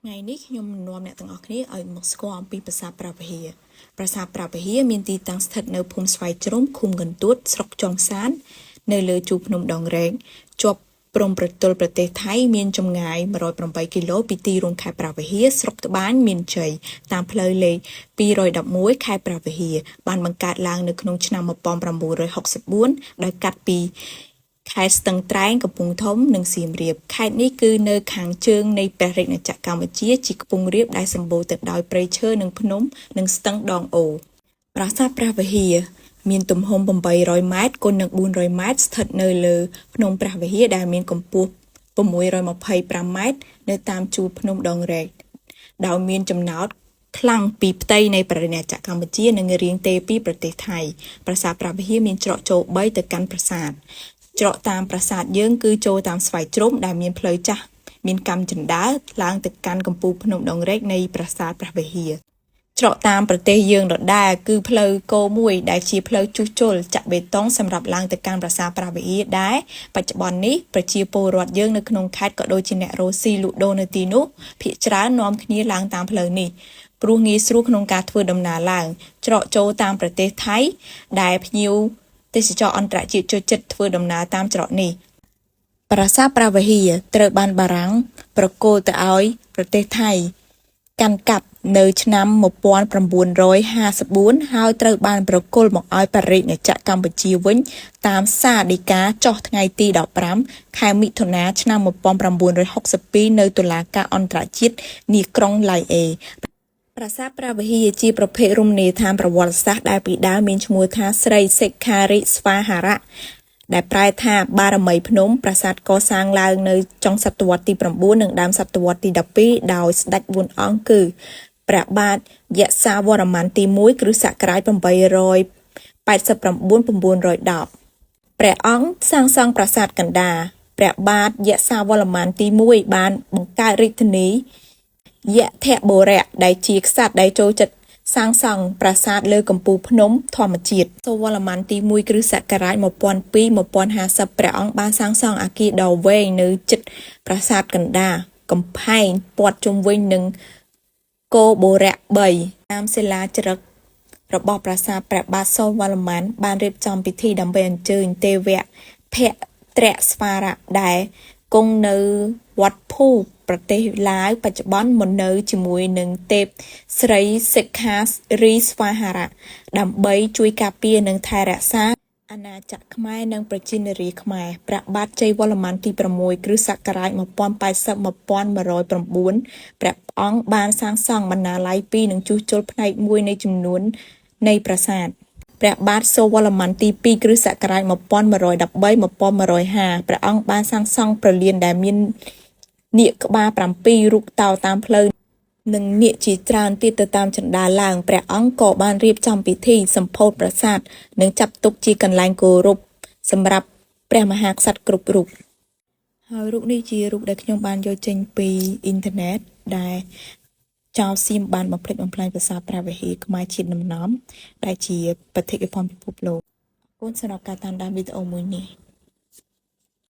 ថ្ងៃនេះខ្ញុំនឹងនាំអ្នកទាំងអស់គ្នាឲ្យមកស្គាល់អំពីប្រាសាទព្រះវិហារប្រាសាទព្រះវិហារមានទីតាំងស្ថិតនៅភូមិស្វាយជ្រុំឃុំកន្ទួតស្រុកចុងសាន នៅលើជួរភ្នំដងរែកជាប់ព្រំប្រទល់ប្រទេសថៃមានចម្ងាយ108គីឡូពីទីរួមខេត្តព្រះវិហារស្រុកត្បាញមានជ័យតាមផ្លូវលេខ211ខេត្តព្រះវិហារបានបង្កើតឡើងនៅក្នុងឆ្នាំ1964ដោយកាត់ពីខេត្តស្ទឹងត្រែងកំពង់ធំនិងសៀមរាបខេត្តនេះគឺនៅខាងជើងនៃព្រះរាជាណាចក្រកម្ពុជាជាខ្ពង់រាបដែលសម្បូរទៅដោយព្រៃឈើនិងភ្នំនិងស្ទឹងដងអូរប្រាសាទព្រះវិហារមានទំហំ800ម៉ែត្រគុណនឹង400ម៉ែត្រស្ថិតនៅលើភ្នំព្រះវិហារដែលមានកម្ពស់625ម៉ែត្រនៅតាមជួរភ្នំដងរែកដោយមានចំណោតខ្លាំងពីផ្ទៃនៃព្រះរាជាណាចក្រកម្ពុជានិងរៀងទេពីប្រទេសថៃប្រាសាទព្រះវិហារមានច្រកចូល3ទៅកាន់ប្រាសាទច្រកតាមប្រាសាទយើងគឺចូលតាមស្វាយជ្រុំដែលមានផ្លូវចាស់មានកម្មជណ្ដើរឡើងទៅកាន់កំពូលភ្នំដងរែកនៃប្រាសាទព្រះវិហារច្រកតាមប្រទេសយើងដដែលគឺផ្លូវគោមួយដែលជាផ្លូវជួសជុលចាក់បេតុងសម្រាប់ឡើងទៅកាន់ប្រាសាទព្រះវិហារដែរបច្ចុប្បន្ននេះប្រជាពលរដ្ឋយើងនៅក្នុងខេត្តក៏ដូចជាអ្នករស់ស៊ីលក់ដូរនៅទីនោះភាគច្រើននាំគ្នាឡើងតាមផ្លូវនេះព្រោះងាយស្រួលក្នុងការធ្វើដំណើរឡើងច្រកចូលតាមប្រទេសថៃដែលភ្ញៀវទេសចរអន្តរជាតិចូលចិត្តធ្វើដំណើរតាមច្រកនេះប្រាសាទព្រះវិហារត្រូវបានបារាំងប្រគល់ទៅឲ្យប្រទេសថៃកាន់កាប់នៅឆ្នាំ1954ហើយត្រូវបានប្រគល់មកឲ្យព្រះរាជាណាចក្រកម្ពុជាវិញតាមសារដីកាចុះថ្ងៃទី15ខែមិថុនាឆ្នាំ1962នៅតុលាការអន្តរជាតិនាក្រុងឡៃអេប្រាសាទព្រះវិហារជាប្រភេទរមណីយដ្ឋានប្រវត្តិសាស្ត្រដែលពីដើមមានឈ្មោះថាស្រីសិក្ខារិស្វាហារៈដែលប្រែថាបារមីភ្នំប្រាសាទកសាងឡើងនៅចុងសតវត្សទី9និងដើមសតវត្សទី12ដោយស្ដេច4អង្គគឺព្រះបាទយសាវរ្ម័នទី1គ្រិស្តសករាជ889 910ព្រះអង្គសាងសង់ប្រាសាទកណ្ដាលព្រះបាទយសាវរ្ម័នទី1បានបង្កើតរាជធានីយធបុរៈដែលជាក្សត្រដែលចូលចិត្តសាងសង់ប្រាសាទលើកំពូលភ្នំធម្មជាតិសូវរ្ម័នទី1គ្រិស្តសករាជ1002 1050ព្រះអង្គបានសាងសង់អគារដ៏វែងនៅជិតប្រាសាទកណ្ដាលកំផែងព័ទ្ធជុំវិញនឹងគោបុរៈ3តាមសិលាចារឹករបស់ប្រាសាទព្រះបាទសូវរ្ម័នបានរៀបចំពិធីដើម្បីអញ្ជើញទេវៈភត្រស្វារៈដែលគង់នៅវត្តភូប្រទេសឡាវបច្ចុប្បន្នមកនៅជាមួយនឹងទេពស្រីសិក្ខារីស្វាហារៈដើម្បីជួយការពារនិងថែរក្សាអាណាចក្រខ្មែរនិងប្រជានារីខ្មែរព្រះបាទជ័យវរ្ម័នទី6គ្រិស្តសករាជ1080 1109ព្រះអង្គបានសាងសង់បណ្ណាល័យ2និងជួសជុលផ្នែកមួយនៃចំនួននៃប្រាសាទព្រះបាទសូវរ្ម័នទី2គ្រិស្តសករាជ1113 1150ព្រះអង្គបានសាងសង់ព្រលានដែលមាននាគក្បាល7រូបតោតាមផ្លូវនិងនាគជាច្រើនទៀតទៅតាមជណ្ដើរឡើងព្រះអង្គក៏បានរៀបចំពិធីសម្ពោធប្រាសាទនិងចាត់ទុកជាកន្លែងគោរពសម្រាប់ព្រះមហាក្សត្រគ្រប់រូបហើយរូបនេះជារូបដែលខ្ញុំបានយកចេញពីអ៊ីនធឺណិតដែលចៅសៀមបានបំផ្លិចបំផ្លាញប្រាសាទព្រះវិហារខ្មែរជាតិដំណំដែលជាបេតិកភណ្ឌពិភពលោកអរគុណសម្រាប់ការតាមដានវីដេអូមួយនេះ។